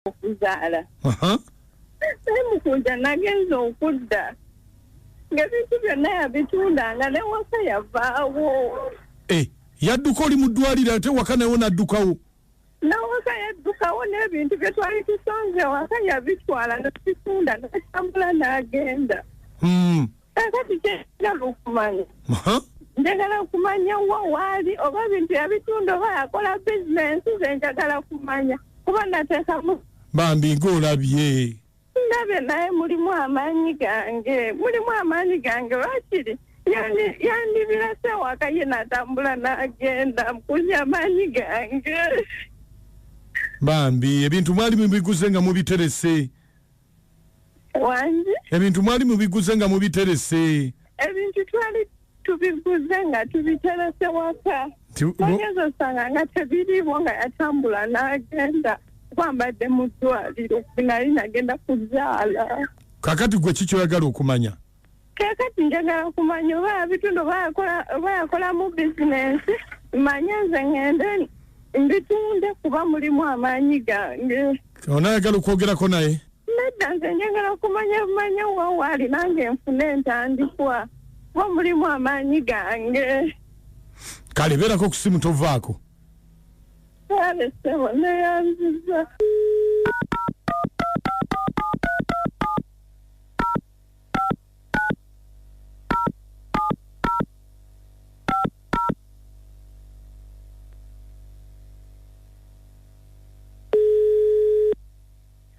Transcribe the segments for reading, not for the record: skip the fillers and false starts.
Okuzaala. Naye mukunja nagenza okudda ng'ebintu byonna yabitundanga, newaka yavaawo. Eh, yadduka oli mu ddwaliro, ate waka nawo n'addukawo? Nawaka yaddukawo, n'ebintu bye twali tusonze waka yabitwala nabitunda, natambula n'agenda. Kakati kyenjagala okumanya, njagala kumanya wa waali, oba bintu yabitunda oba yakola bizinensi. Ze njagala kumanya kuba nateekamu. Bambi, ng'olabye. Ndabye, naye mulimu amaanyi gange, mulimu amaanyi gange. Lwakiri yandibirase waka, ye natambula n'agenda kunya amaanyi gange. Bambi, ebintu mwali mubiguze nga mubiterese? Wangi? Ebintu mwali mubiguze nga mubiterese? Ebintu twali tubiguze nga tubiterese waka. Ogeza osanga nga tebiriiwo, nga yatambula n'agenda, kuba mbadde mu ddwaliro, nali nagenda kuzaala. Kakati gwe kikyoyagala okumanya? Kakati njagala kumanya oba yabitunda oba yakolamu bizinensi, manye nze ŋŋende mbitunde kuba mulimu amaanyi gange. Onaayagala okwogerako naye? Nedda, nze njagala kumanya manya wa waali, nange nfune entandikwa kuba mulimu amaanyi gange. Kale beerako ku simu, tovaako. Kale ssebo, neyanziza.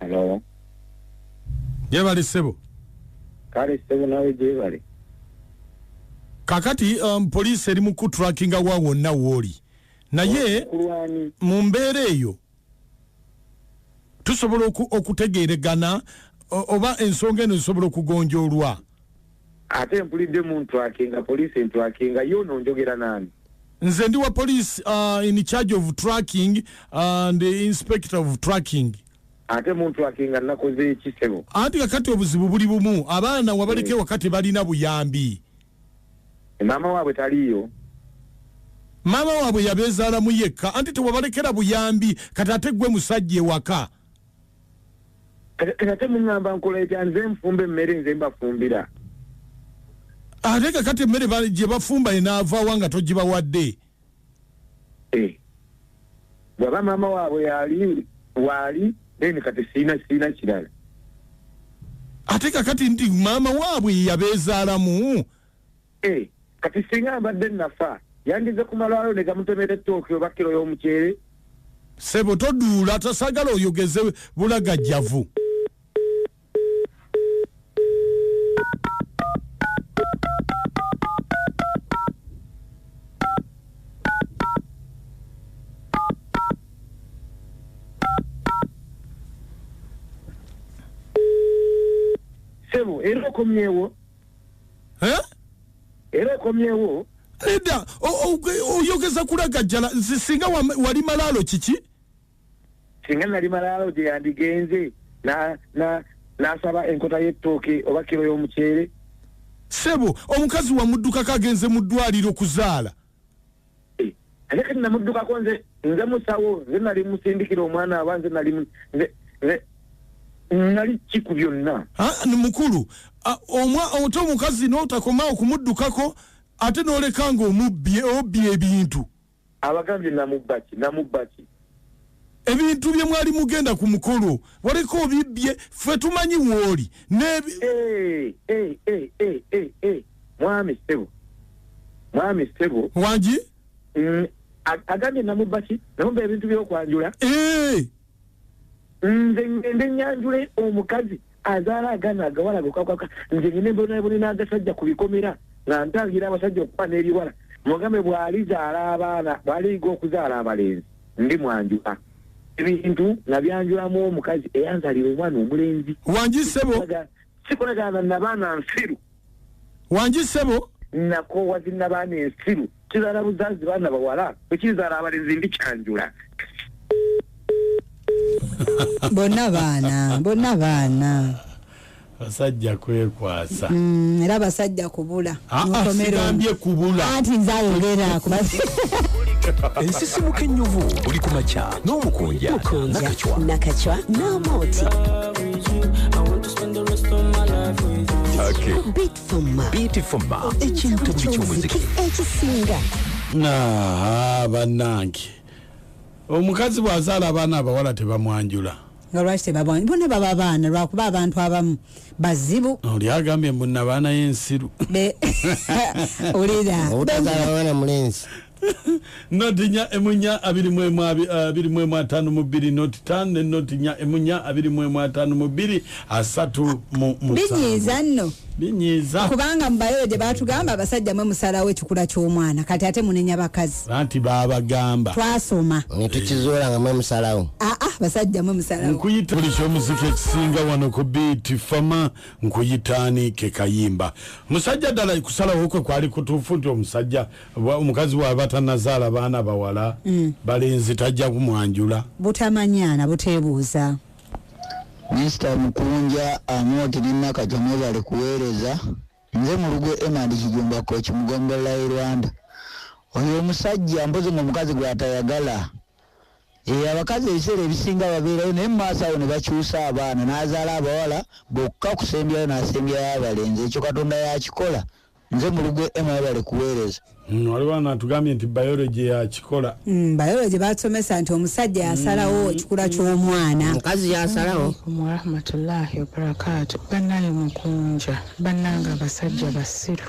Hello. Gyebale ssebo. Kale ssebo, nawe gyebale. Kakati poliisi eri mu kutrackinga wa wonna wooli, naye Kulwani. mu mbeera eyo tusobola okutegeeregana oba ensonga eno esobola okugonjoolwa. Ate mpulidde mu ntrackinga, poliisi entrackinga yo, no njogera nani? Nze ndi wa police, in charge of tracking and the inspector of tracking. Ate mu ntrackinga nakoze ekisebo? Anti kakati obuzibu buli bumu, abaana wabaleke wakati balina buyambi. Maama waabwe taliiyo? Maama waabwe yabeezaalamu yekka, anti tewabalekera buyambi. Kati ate gwe musajja ewaka. Kati ate muŋŋamba nkola etya? Nze nfumba emmere, nze mbafumbira. Ate kakati emmere gye bafumba enaavaawa nga togibawadde? Eh. Bw'aba maama waabwe yali waali, then kati siina kirala. Ate kakati nti maama waabwe ye yabeezaalamu. Eh, kati singa mbadde nafa, yandize ku malwaliro ne gamutemera ettooke oba kiro y'omuceere? Sebo, toduula, tasagala oyogeze bulagajjavu. Sebo, era okomyewo? Eh? Era okomyewo? Nedda, oyogeza kulagajjala. Nsi singa wali malaalo kiki? Singa nali malaalo, gye yandigenze n'asaba enkota y'ettooke oba kiro y'omuceere? Sebo, omukazi wamuddukako agenze mu ddwaliro kuzaala. Eh, ate kati namuddukako nze musawo, nze nali musindikira omwana, aba nze nali nze nali ki ku byonna? Ah, ni mukulu. Ah, ate omukazi n'otakoma okumuddukako, ate n'oleka nga omubbye, obbye ebintu. Abagambye namubbaki? Namubbaki? Ebintu bye mwali mugenda ku mukolo waleka obibbye, ffe tumanyi wooli. Eh, eh, eh, eh, eh, eh. Mwami ssebo, mwami ssebo. Wangi? Agambye namubbaki? Namubba ebintu by'okwanjula? Eh. Nze ngende nyanjule omukazi azaala agaana agawala gokakaka? Nze ngende mbonabone n'agasajja ku bikomera nga ntangira abasajja okuba n'ebiwala? Mugambe bw'alizaala abaana, bw'aliyiga okuzaala abalenzi, ndi mwanjula. Ebintu nabyanjulamu omukazi eyanzaalira omwana omulenzi. Wangi ssebo? Sikolagana nabaana nsiru. Wangi ssebo? Nakoowa zinnabaana ensiru. Kizaala buzaazi baana bawala, bwekizaala abalenzi ndikyanjula. Bonna baana, bonna baana. Basajja kwekwasa. Era basajja kubula. Ah, ah, Mukomere. Sigambye kubula. Anti nze ayogera kuba. Ensisimuka ennyuvu buli ku makya n'omukunja Nakachwa. Nakachwa n'Amooti. Okay. Beat for ma. Beat for ma. Ekintu ky'omuziki ekisinga. Na bannange. Omukazi bw'azaala abaana abawala tebamwanjula. Nga lwaki tebabwanjula? Bonna baba baana lwakuba abantu abamu bazibu. Oli agambye mbu nnabaana y'ensiru. Olira. Obutazaala baana mulenzi. Noti 4 4 21 21 52 noti 5 noti 4 4 21 52 3 7. Binyiiza nno. Binyiiza. Kubanga mu biology baatugamba abasajja mwe musalawo ekikula ky'omwana kati ate munenya bakazi. Anti baabagamba. Twasoma. Ne tukizuula nga mwe musalawo. Basajja mwe musalawo. Nkuyita buli ky'omuziki ekisinga wano ku Beat Fama nkuyitaani ke kayimba. Musajja ddala kusalawo kwe kwali kutuufu nti omusajja omukazi bw'aba tannazaala baana bawala balenzi tajja kumwanjula. Butamanyana buteebuuza. Mr. Mukunja Amooti ne Nakachwa mwebale kuweereza. Nze mu Lugwe Emma ndi Kijumba Coach Mugombolola y'e Rwanda. Oyo omusajja mpozi ng'omukazi gw'atayagala. Abakazi ebiseera ebisinga babeerayo naye mu maaso awo ne bakyusa abaana n'azaala abawala bokka kusembyayo n'asembyayo abalenzi. Ekyo Katonda yakikola. Nze mu Lugwe Emma mwebale kuweereza. Waliwo anatugambye nti biology yakikola. Biology batusomesa nti omusajja yasalawo ekikula ky'omwana. Omukazi yasalawo. Warahmatullahi wabarakatuh. Bannaye Mukunja, bannange abasajja basiru.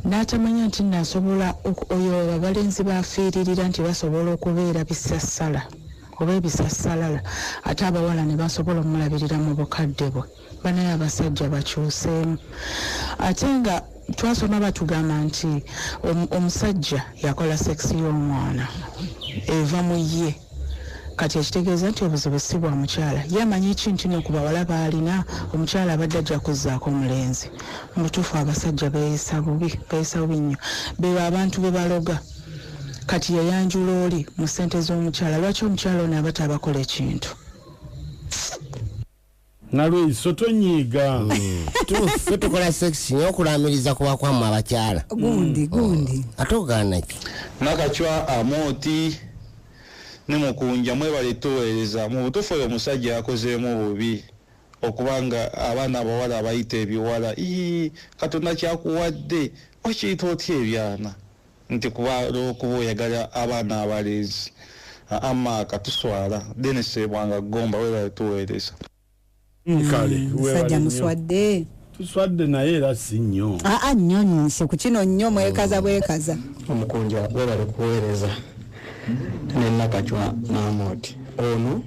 N'atamanya nti nasobola oyo abalenzi bafiiririra nti basobola okubeera bisassala oba ebisassalala ate abawala ne basobola omulabirira mu bukadde bwe. Bannaye abasajja bakyuseemu. Ate nga twasoma batugamba nti omusajja yakola sex y'omwana eva mu ye. Kati ekitegeeza nti obuzibu si bwa mukyala. Ye amanyi ki nti no ku bawala baalina omukyala abadde ajja kuzzaako omulenzi. Mu butuufu abasajja beeyisa bubi, beeyisa bubi nnyo. Beba abantu be baloga. Kati yayanjula oli mu ssente z'omukyala. Lwaki omukyala ono aba tabakola ekintu? Nalweyiso tonyiiga. Ffe tukola sex nnyo okulamiriza kuba kwammwe abakyala. Gundi gundi. Ate ogaana ki? Nakachwa Amooti ne Mukunja mwebale tuweereza. Mu butuufu oyo omusajja yakozeemu bubi okubanga abaana abawala abayita ebiwala. Katonda kyakuwadde okiyita otya ebyana nti kuba olw'okuba oyagala abaana abalenzi. Amaaka tuswala. Dennis Bwanga Gomba webale tuweereza. Kale musajja muswadde. Tuswadde naye era si nnyo. Nnyo nnyo ku kino nnyo mwekaza bwekaza. Omukunja webale kuweereza. Ne Nakachwa n'Amooti. Ono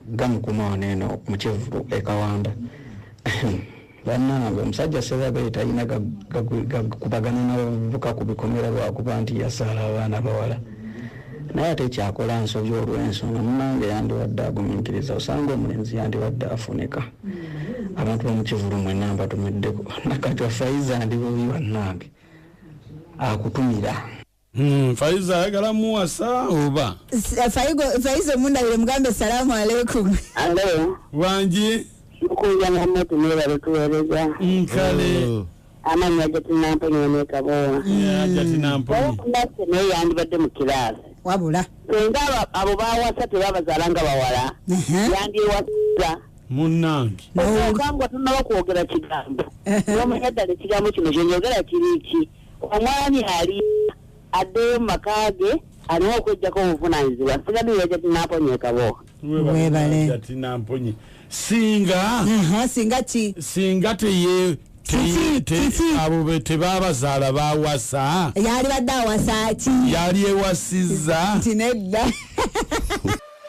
gamukuma wano eno mu Kivu e Kawanda. Bannange omusajja Ssebabeere talina gakubagana n'abavubuka ku bikomera lwakuba nti yazaala abaana bawala. Naye ate kyakola nsobi olw'ensonga munnange yandiwadde agumiikiriza osanga omulenzi yandibadde afunika. Abantu b'omu Kivulu mwenna mbatumiddeko. Nakachwa Faiza ndi bubi bannange akutumira. Faiza ayagala muwasa oba? Faiza mundabire mugambe salamu aleikum. Alo. Wangi? Mukunja Muhammad mwebale kuweereza. Nkale. Amannya Hajjati Namponyi wano e Kabowa. Hajjati Namponyi. Naye yandibadde mu kiraasi. Wabula. Singa abo bawasa tebabazaala nga bawala. Yandyewasa. Munnange. Okangwa tunnaba kwogera kigambo. N'omanya ddala ekigambo kino kye njogera kiri ki? Omwami ali addeyo mu maka ge alina okweggyako obuvunaanyizibwa. Sigadde Hajjati Namponyi e Kabowa. Webale. Hajjati Namponyi. Singa. Singa ki? Singa teye abo tebabazaala bawasa. Yali badde awasa ki? Yali ewasizza. Nti nedda.